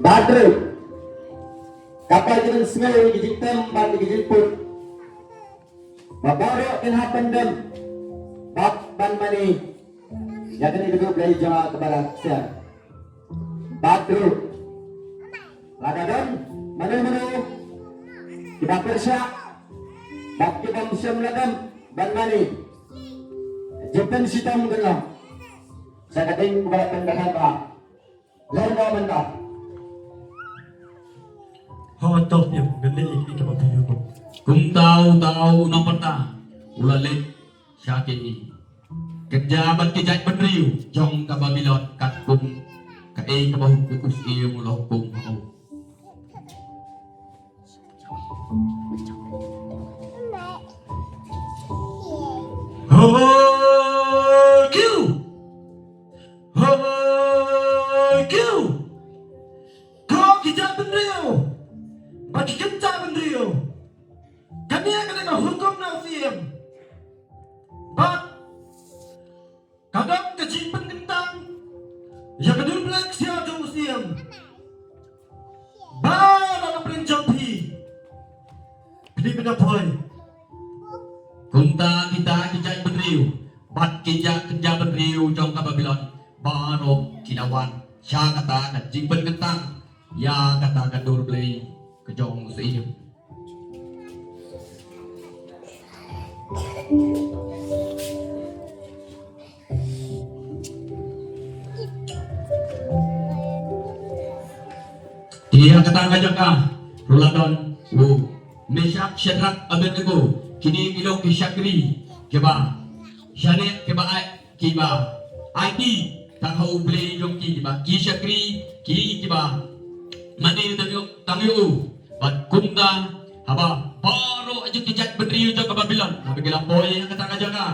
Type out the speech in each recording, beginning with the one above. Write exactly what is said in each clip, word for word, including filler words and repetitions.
Bad ruh, katba ki dang sngew ïa ki jingtem bad ïa ki jingput, ba baroh kin hap ban dem bad ban mane ïa kane ka dur Blei jong nga kaba la ksiar. Bad ruh, lada don mano mano kiba pyrshah bad kibym shym la dem ban mane, jingpynshitom kan long. Sa ka ding ba kan da ba. Lada mynta. Ho to ïa kane ïa kaba phi ïoh. Kumta uta u nongpynta u la leit sha ki kynja bad ki jaitbynriew jong ka Babilon katkum kaei kaba u Syiem u la hukum ha u. Hoi kiu! Hoi kiu! Ko ki jaitbynriew bad ki kynja bynriew, kane ka dei ka hukum na u Syiem. Bad ka don ka jingpynkyntang ïa ka dur Blei ksiar jong u Syiem. Ba la ka pyrshah jong phi, phi dei bynta poi. Kumta kita ki jaitbynriew bad ki kynja bynriew jong ka Babilon baroh ki la wan sha kata ka jingpynkyntang ïa kata ka dur Blei ka jong u Syiem. Te ha kata ka jaka ruh la don u Meshak, Shadrak, Abednego, kine ki long ki shakri kiba shane kiba ai kiba aiti tang ha u Blei jong ki, kiba ki shakri ki kiba mane tang ïa u, tang ïa u. Bad kumta haba baroh ki jaitbynriew jong ka Babilon haba ki la poi ha kata ka jaka,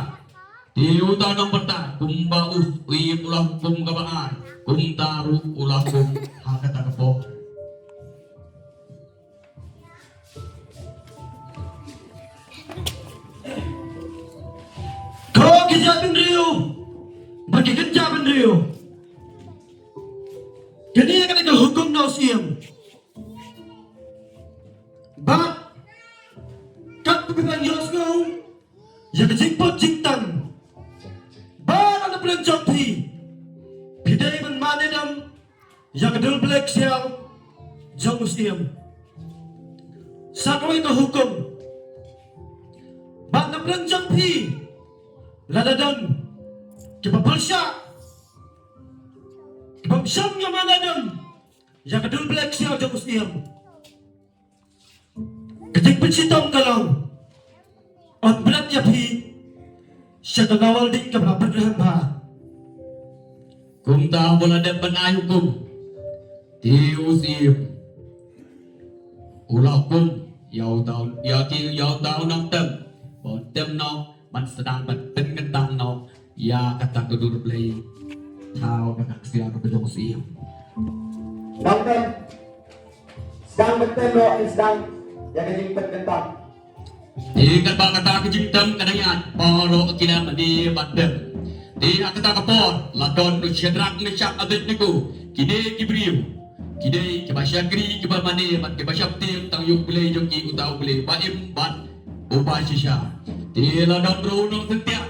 te uta u nongpynta kumba u Syiem u la hukum kaba ar, kumta ruh u la hukum ha kata ka por. Ko ki jaitbynriew bad ki kynja bynriew, kane ka dei ka hukum na u Syiem. Bad katba phi dang ïohsngew ïa ka jingput jingtem, ba na pdeng jong phi phi dei ban mane dem ïa ka dur Blei ksiar jong u Syiem. Sa kawei ka hukum, ba na pdeng jong phi lada don kiba pyrshah, kibym shym la mane dem ïa ka dur Blei ksiar jong u Syiem, ka jingpynshitom ka long, yn bret ïa phi sha ka lawal ding kaba la pynrem bha. Kumta ba la dep ban ai hukum, te u Syiem u la hukum ïa uta u, ïa ki, ïa uta u nongtem ba un tem noh ban sdang ban pynkyntang noh ïa kata ka dur Blei, thaw kata ka ksiar ka jong u Syiem. Nongtem, sdang ban tem noh, sdang ïa ka jingpynkyntang. Te katba kata ka jingtem ka dang ïaid, baroh ki la mane ban dem. Te ha kata ka por la don u Shadrak, Meshak, Abednego, kine ki briew, kine kiba shakri kiba mane bad kiba sheptieng tang ïa u Blei jong ki, uta u Blei ba im bad uba shisha. Te la don ruh u nongshyntiat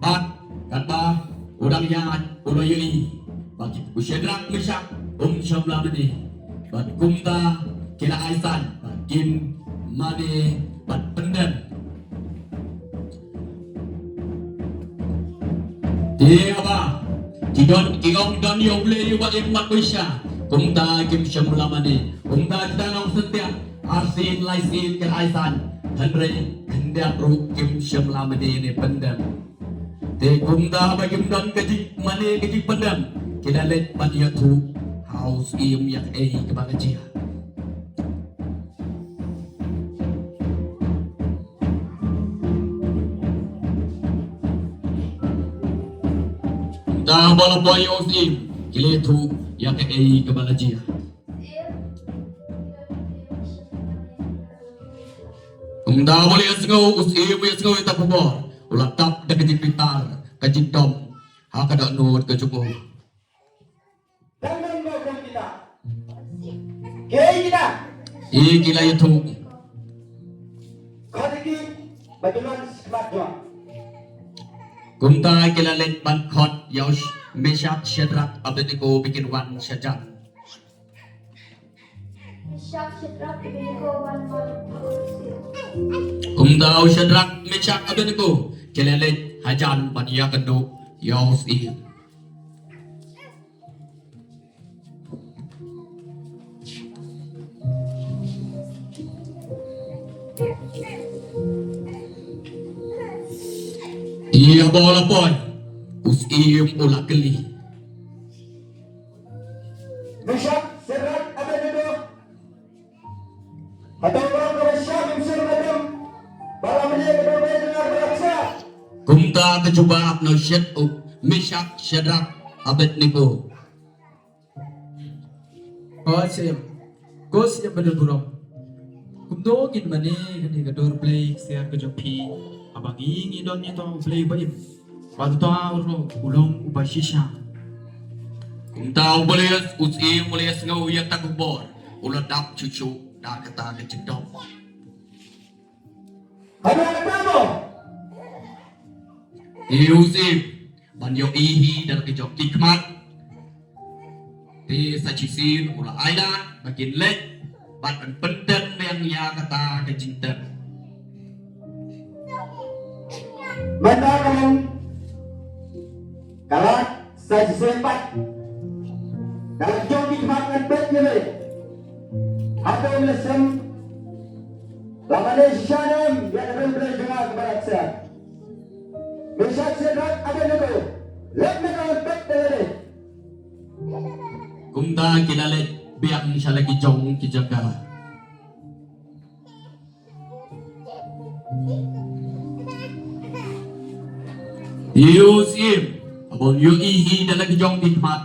bad katba u dang ïaid u la ïohi ba ki, u Shadrak, Meshak, um shym la mane. Bad kumta ki la ai sign ba kin mane bad pyndem. Te haba ki don, ki ong don ïa u Blei uba im bad uba shisha, kumta kim shym la mane. Kumta kita nongshyntiat arsien laisien ki la ai sign, hynrei khyndiat ruh kim shym la mane ne pyndem. Te kumta haba kim don ka jingmane ka jingpyndem, ki la leit ban ïathuh ha u Syiem ïa kaei kaba la jia. Kumta haba la poi ïa u Syiem, ki la ïathuh ïa kaei kaba la jia. Kumta haba la ïohsngew u Syiem, u ïohsngew ïa kata ka khubor, u la tap da ka jingbitar, ka jingdom ha ka dohnud ka jong u. Dang don ba kum kita. Ei kina. Ei kila ïathuh. Khot ïa ki ba ki long smat jong. Kumta kila leit ban khot ïa u Meshak, Shadrak, Abednego ba kin wan shajan. Meshak, Shadrak, Abednego wan ma. Kumta u Shadrak, Meshak, Abednego kila leit hajan ban ïakynduh ïa u Syiem. Ïa ba la poi, u Syiem u la kylli. Meshak, Shadrak, Abednego. Hato ba ka ba shah bym shym la dem ba la mane ka dor ba jngar ba la ksa? Kumta ka jubab na u Shad-, u Meshak, Shadrak, Abednego. Ko Syiem, ko Syiem badonburom. Kumno ngin mane kane ka dor Blei ksiar ka jong phi, haba ngi ngi don ngi to Blei ba im. Bad uta ruh u long uba shisha. Kumta u Blei, u Syiem u la ïohsngew ïa kata ka khubor, u la dap shuh shuh da kata ka jingdom. Haba kata mo. Te u Syiem, ban ïohi hi da la ki jong ki khmat. Te sa shisien u la ailad ba kin leit bad ban pyntip biang ïa kata ka jingtip. Mynta ka long ka lad sa shisien pat. Da la ki jong ki khmat ngan peit ïa me. Hato me la shem la mane shisha ne em ïa ka dor Blei jong nga kaba la ksiar? Meshak, Shadrak, Abednego, leit me ka ngan peit ïa me. Kumta ki la leit biang sha la ki jong ki jaka. Ïa u Syiem, haba u ïohi hi da la ki jong ki khmat,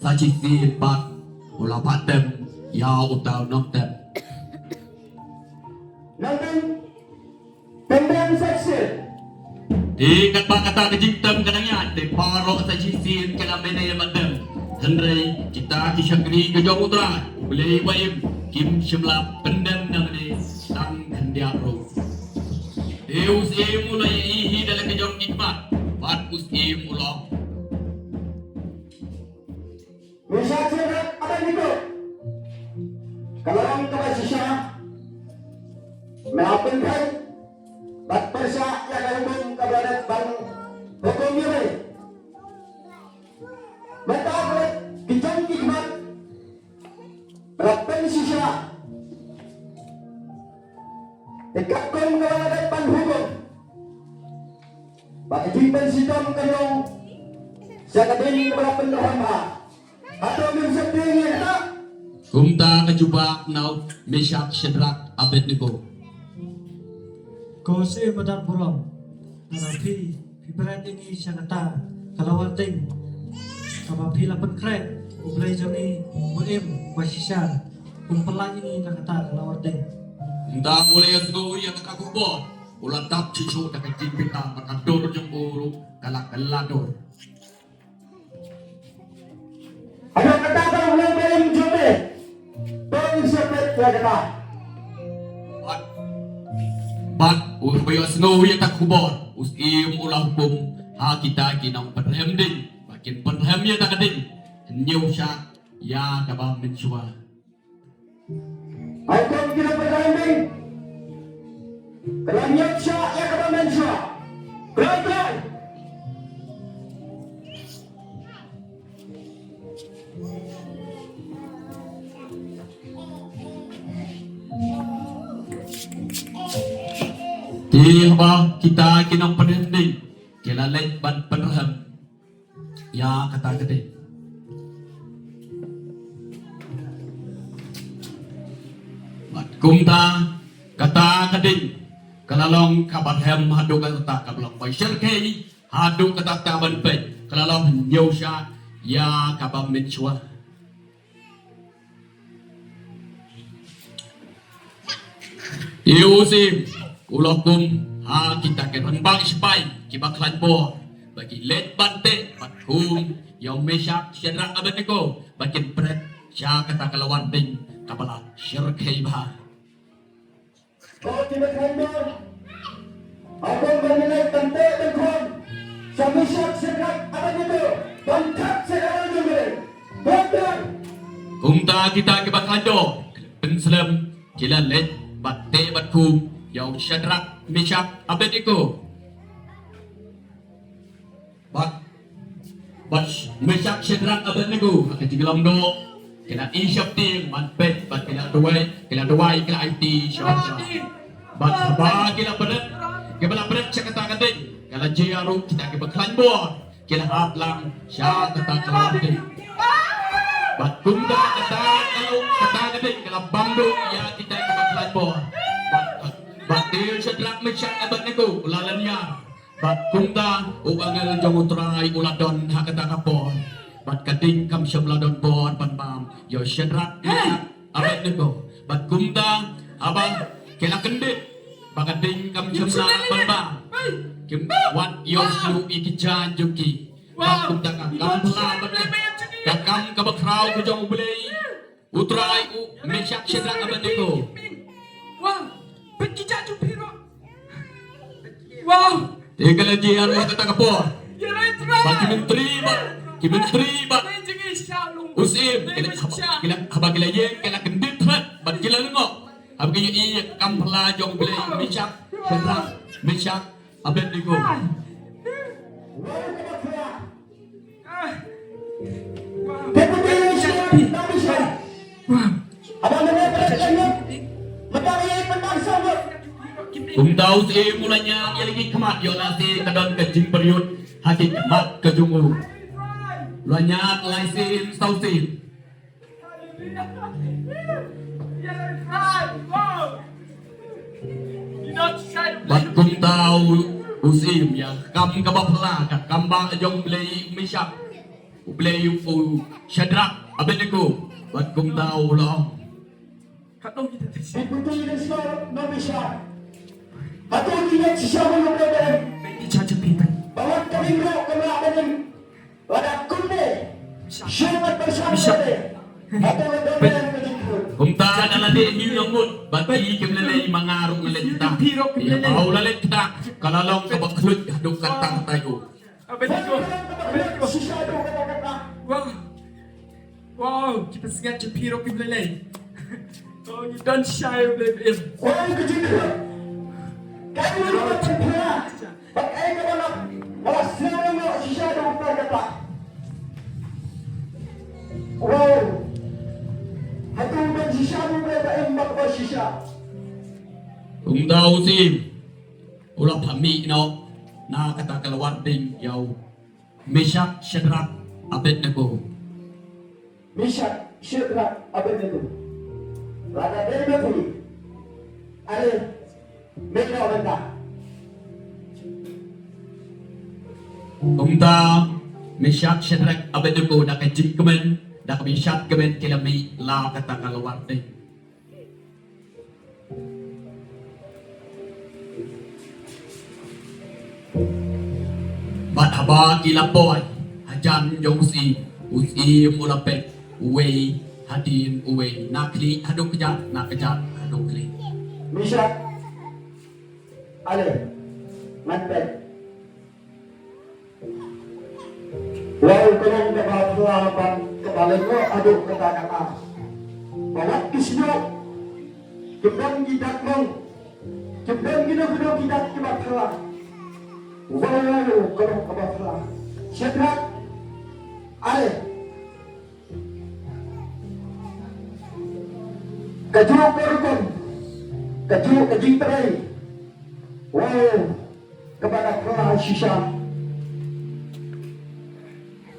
sa shisien pat u la pat tem ïa uta u nongtem. Nongtem, Tang dang sa shisien. Te katba kata ka jingtem ka dang ïaid, te baroh sa shisien ki la mane ban tem. Hynrei kita ki shakri ka jong U Trai, U Blei ba im, kim shym la pyndem na mane tang khyndiat ruh. Te u Syiem u la ïohi da la ki jong ki khmat, bad u Syiem u la ong. Meshak, Shadrak, Abednego. Ka long kaba shisha. Me la pynkheiñ bad pyrshah ïa ka hukum kaba la dep ban hukum ïa me. Mynta ka la ki jong ki khmat. Me la pynshisha. Te katkum kaba la dep ban hukum. Ba ka jingpynshitom ka long sha ka ding ba la pyndonkam ha. Hato ngim sheptieng ïa kata? Kumta ka jubab na u Meshak, Shadrak, Abednego. Ko Syiem badonburom, lada phi, phi bret ïa ngi sha kata ka lawar ding kaba phi la pynkhreh, U Blei jong ngi uba im uba shisha un pyllait ïa ngi na kata ka lawar ding. Kumta u la ïohsngew ïa kata ka khubor, u la dap shisha da ka jingbitar bad ka dur jong u ruh ka la kylla dur. Haduh katta ka long ba im jong me. To ngin sa peit ïa kata. Bad, bad u ba ïohsngew ïa kata ka khubor, u Syiem u la hukum ha kita ki nongpynrhem ding ba kin pynrhem ïa kata ka ding hynñiew shah ïa kaba mynshuwa. Ai, kong, ki la pynrhem ding. Ka la ñiap shah ïa kaba mynshuwa. Trai, trai. Te haba kita ki nongpynrhem ding ki la leit ban pynrhem ïa kata ka ding. Bad kumta kata ka ding ka la long kaba rhem haduh katta kaba long bai shyrkhei, haduh katta ban peit ka la long hynñiew shah ïa kaba mynshuwa. Ïa u Syiem u la hukum ha kita ki rangbah sipai kiba khlaiñ bor ba ki leit ban teh ban khum ïa u Meshak, Shadrak, Abednego ba kin pret sha kata ka lawar ding kaba la shyrkhei bha. Ko ki ba khlaiñ bor, ha kum ban ïaleit ban teh ban khun sha Meshak, Shadrak, Abednego, ban thep sha ka rai jong U Blei. Ban thep. Kumta kita ki ba khlaiñ bor, pynslem, ki la leit bad teh bad khun ïa u Shadrak, Meshak, Abednego. Bad, bad Meshak, Shadrak, Abednego ha ka jinglong doh ki la ïa sheptieng ban peit bad ki la duwai, ki la duwai, ki la aiti sha U Trai. Bad haba ki la bret, ki ba la bret sha kata ka ding, ka la jia ruh kita ki ba khlaiñ bor ki la hap lang sha kata ka lawar ding. Bad kumta kata ka lawar, kata ka ding ka la bam duh ïa kita ki ba khlaiñ bor. Bad, bad te u Shadrak, Meshak, Abednego u la lynñiar. Bad kumta u angel jong U Trai u la don ha kata ka por. Bad ka ding kam shym la don bor ban bam ïa u Shadrak, Meshak, Abednego. Bad kumta haba ki la kyndit, ba ka ding kam shym la ban bam. Kim wat ïoh shuh ïa ki jaiñ jong ki. Bad kumta ka kam phylla bad ka, ka kam kaba khraw ka jong U Blei. U Trai, u Meshak, Shadrak, Abednego. Wow. Peit ki jaiñ jong phi ruh. Wow. Te ka la jia ruh ha kata ka por. Ïa rai Trai. Bad ki myntri bad, ki myntri bad u syiem ki la, haba, ki la, haba ki la ïeng ki la kyndit thret bad ki la lyngngoh. Haba ki ïohi ïa ka kam phylla jong U Blei, Meshak, Shadrak, Meshak, Abednego. Kumta u syiem u la ñiad ïa la ki khmat, ïoh lehse ka don ka jingpyrshah ha ki khmat ka jong u. U la ñiad lai sien saw sien. Bad kumta u, u syiem ïa ka kam kaba phylla, ka kam ba jong U Blei, Meshak, U Blei, u Shadrak, Abednego. Bad kumta u la ong. Hato ngi dang shisha? Hato ngi dang shisha, no Meshak? Hato ngi dang shisha, no Abednego? Ba wat ka ding ruh kam lah ban im. Lada kumne, shu mat ban shah kumne. Hato la don ka jingkhuid. Kumta da la dei hi u la mut, bad ki kim lei lei, ma nga ruh nga leit kata. Ïa ba u la leit kata, ka la long kaba khluit haduh katta katta. Abednego. Abednego. Wow. Wow, ki pynsngiat jong phi ruh kim lei lei. Oh, ngi don shisha ïa U Blei ba im. Wow, ka jingkhuid. Ka jingkhuid. Bad ai ka ba la, ba la sngewlyngngoh shisha da u Trai kata. Wow. Hato u don shisha, u don ba im bad ba shisha. Kumta u syiem u la phah mih noh na kata ka lawar ding ïa u Meshak, Shadrak, Abednego. Meshak, Shadrak, Abednego. Lada dei ba phi, ale, mih noh mynta. Kumta Meshak, Shadrak, Abednego da ka jingkmen, da ka bishar kmen ki la mih la kata ka lawar ding. Bad haba ki la poi hajan jong u syiem, u syiem u la peit uwei hadien uwei, na khlieh haduh kjat, na kjat haduh khlieh. Meshak, ale, ngan peit. Wow, ka long kaba phylla bad kaba lyngngoh haduh katta katta. Ba wat ki shñiuh, kim don ki dak long, kim don kino kino ki dak kiba phylla. Wow, ka long kaba phylla. Shadrak, ale. Kajuh ka rukom, kajuh ka jingtrei. Wow, kaba da phylla shisha.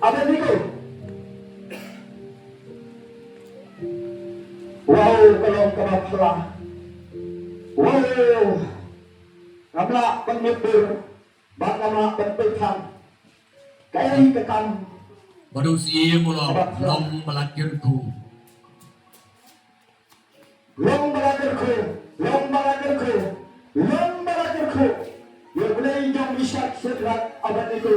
Abednego. Wow, ka long kaba phylla. Wow. Ngam lah ban mutdur. Bad ngam lah ban pyrkhat kaei ka kam. Bad u syiem u la ong, long ba la kyrkhu. Long ba la kyrkhu, long ba la kyrkhu, long ba la kyrkhu ïa U Blei jong Meshak, Shadrak, Abednego.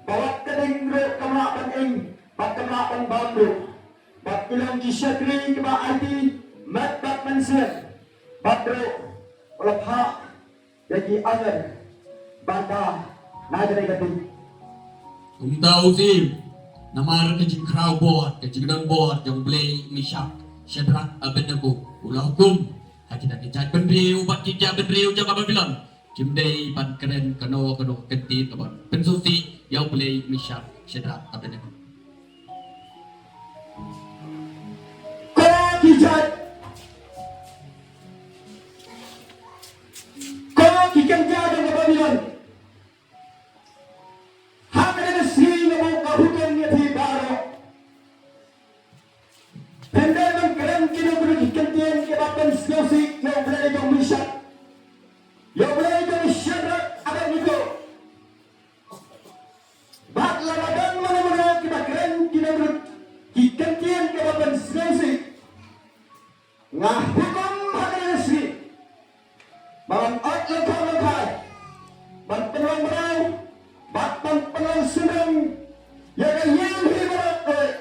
Ba wat ka ding ruh kam lah ban im, bad kam lah ban bam ruh. Bad ki long ki shakri kiba aiti met bad mynsiem. Bad ruh u la phah ïa ki angel ban da na kane ka ding. Kumta u Syiem, namar ka jingkhraw bor, ka jingdon bor jong u Blei u Meshak, Shadrak, Abednego, u la hukum ha kita ki jaitbynriew bad ki jaitbynriew jong ka Babilon kim dei ban kren kano kano ka kyntien kaban pynsngewsih ïa u Blei u Meshak, Shadrak, Abednego. Ko ki jait, ko ki kynja jong ka Babilon, ha kane ka sngi nga buh ka hukum ïa phi baroh. Phin dei ban kren kino kino ki kyntien kiba pynsngewsih ïa u Blei jong u Meshak, ïa u Blei jong u Shadrak, Abednego. Bad lada don mano mano kiba kren kino kino ki kyntien kiba pynsngewsih, nga hukum ha kane ka sngi ba ban ot lyngkha lyngkhai, ban pynlong bnai bad ban pynlong synrem ïa ka ïing hi baroh kawei.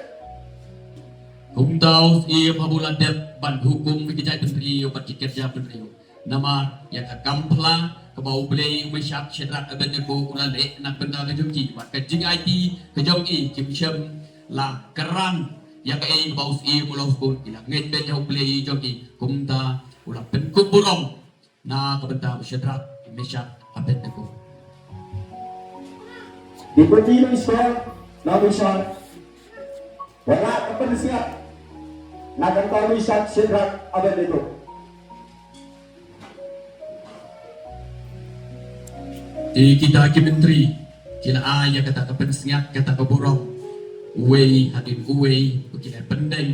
Kumta u Syiem haba u la dep ban hukum ïa ki jaitbynriew bad ki kynja bynriew, namar ïa ka kam phylla kaba u Blei u Meshak, Shadrak, Abednego u la leh na ka bynta ka jong ki bad ka jingaiti ka jong ki kim shym la kyrhai ïa kaei kaba u Syiem u la hukum. Ki la ngeit beit ïa u Blei jong ki, kumta u la pynkup burom na ka bynta u Shadrak, Meshak, Abednego. Deputy Minister, na Meshak, wat la ka pynsngiat na ka bynta u Meshak, Shadrak, Abednego. Te kita ki myntri ki la ai ïa kata ka pynsngiat, kata ka burom, uwei hadien uwei, ba kin ïa pyndeng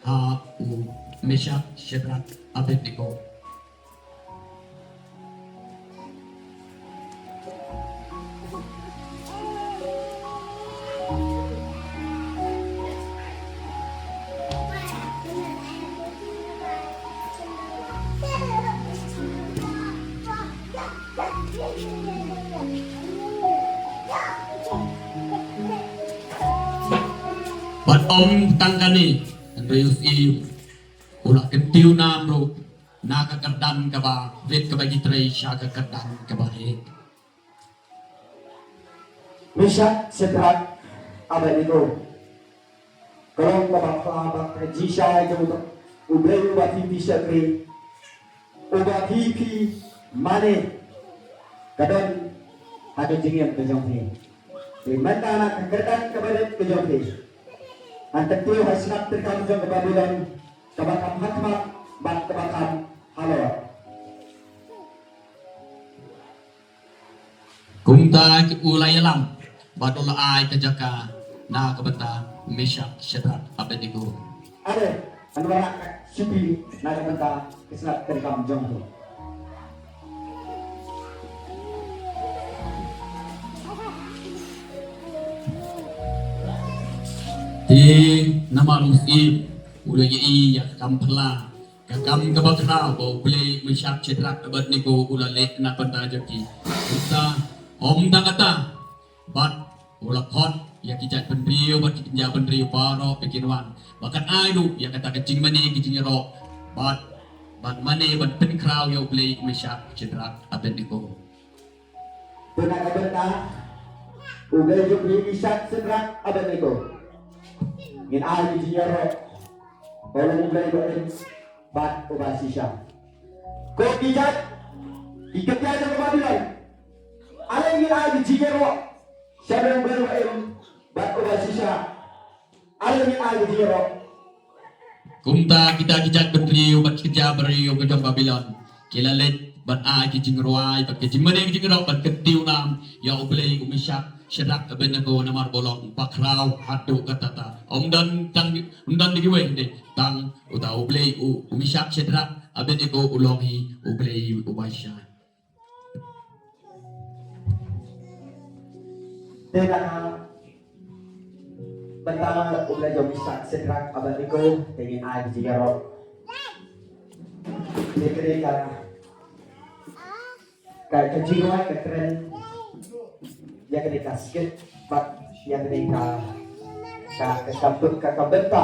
ha u Meshak, Shadrak, Abednego. Bad ym tang kane, hynrei u Syiem u la kyntiew nam ruh na ka kyrdan kaba rit kaba ki trei sha ka kyrdan kaba heh. Meshak, Shadrak, Abednego, ka long kaba phylla bad ka jingshai jong u Blei uba phi phi shakri, uba phi phi mane, ka don ha ka jingim ka jong phi. Te mynta na ka kyrdan kaba rit ka jong phi, ngan kyntiew ha shnat treikam jong ka Babilon, kaba kham hakhmat bad kaba kham halor. Kumta ki u la ïalam bad u la ai ka jaka na ka bynta u Meshak, Shadrak, Abednego. Are, ngan wanrah ka shuki na ka bynta ka shnat treikam jong u. Te namar u Syiem u la ïohi ïa ka kam phylla, ka kam kaba khraw ba u Blei u Meshak, Shadrak, Abednego u la leh na ka bynta jong ki. Kumta ym tang kata, bad u la khot ïa ki jaitbynriew bad ki kynja bynriew baroh ba kin wan, ba kan ai ruh ïa kata ka jingmane ka jingïaroh, bad ban mane ban pynkhraw ïa u Blei u Meshak, Shadrak, Abednego. Te na ka bynta u Blei jong phi u Meshak, Shadrak, Abednego, ngin ai ka jingïaroh ba u long u Blei uba im bad uba shisha. Ko ki jait, ki kynja jong ka Babilon, ale ngin ai ka jingïaroh sha u Blei uba im bad uba shisha. Ale ngin ai ka jingïaroh. Kumta kita ki jaitbynriew bad ki kynja bynriew ka jong Babilon ki la leit ban ai ki jingrwai bad ki jingmane ki jingïaroh bad kyntiew nam ïa u Blei u Meshak, Shadrak, Abednego namar ba u long uba khraw haduh katta katta. Ym don tang, ym don da kiwei de, tang uta u Blei u, u Meshak, Shadrak, Abednego u long hi u Blei uba shisha. Te na ka bynta u Blei jong u Meshak, Shadrak, Abednego, te ngin ai ka jingïaroh. Te kane ka, ka, ka jingrwai ka kren ïa kane ka skit bad ïa kane ka, ka, ka, ka, ka bynta.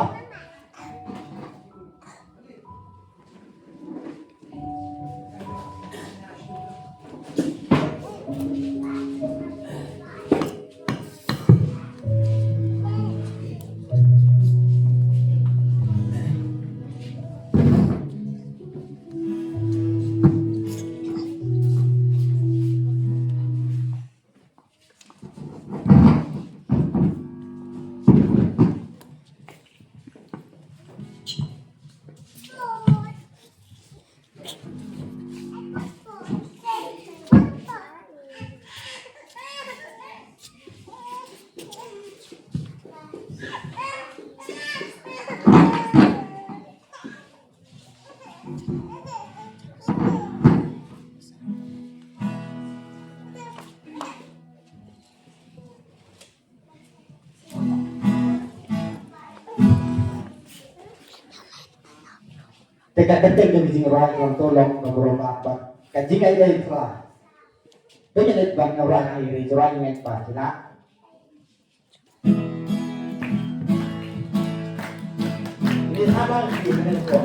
Te ka kyrteng jong ka jingrwai ka long To Long Ka Burom Bah, bad ka jingai ei Trai. Te ngi leit ban rwai ïa ka jingrwai ngi ngeit ba ki la. Ni sa ba ki ne ko.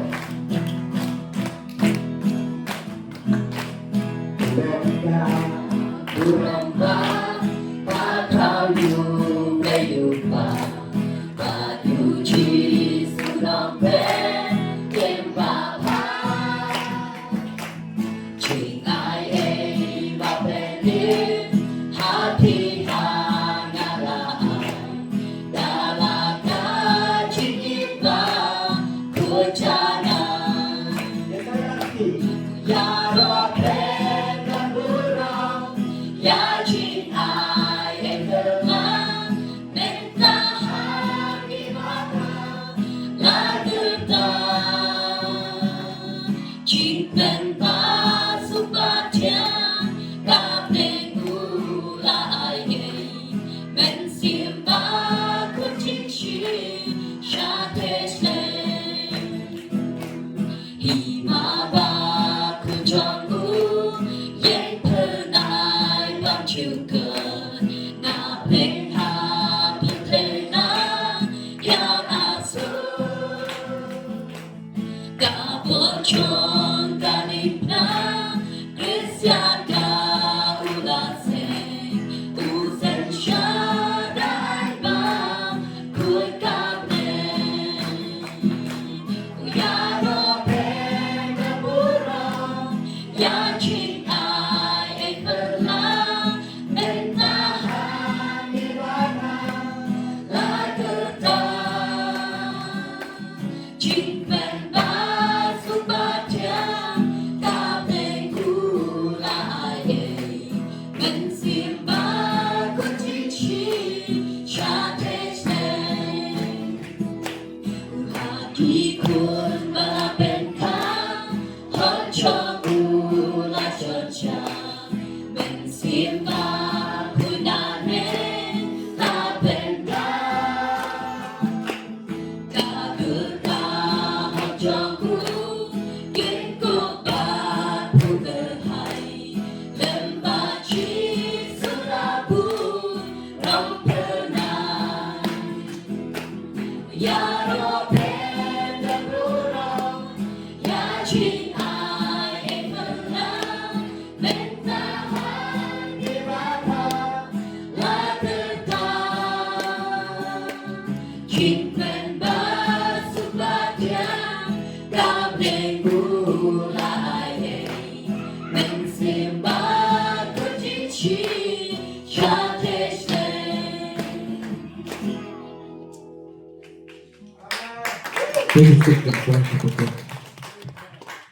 Thank you.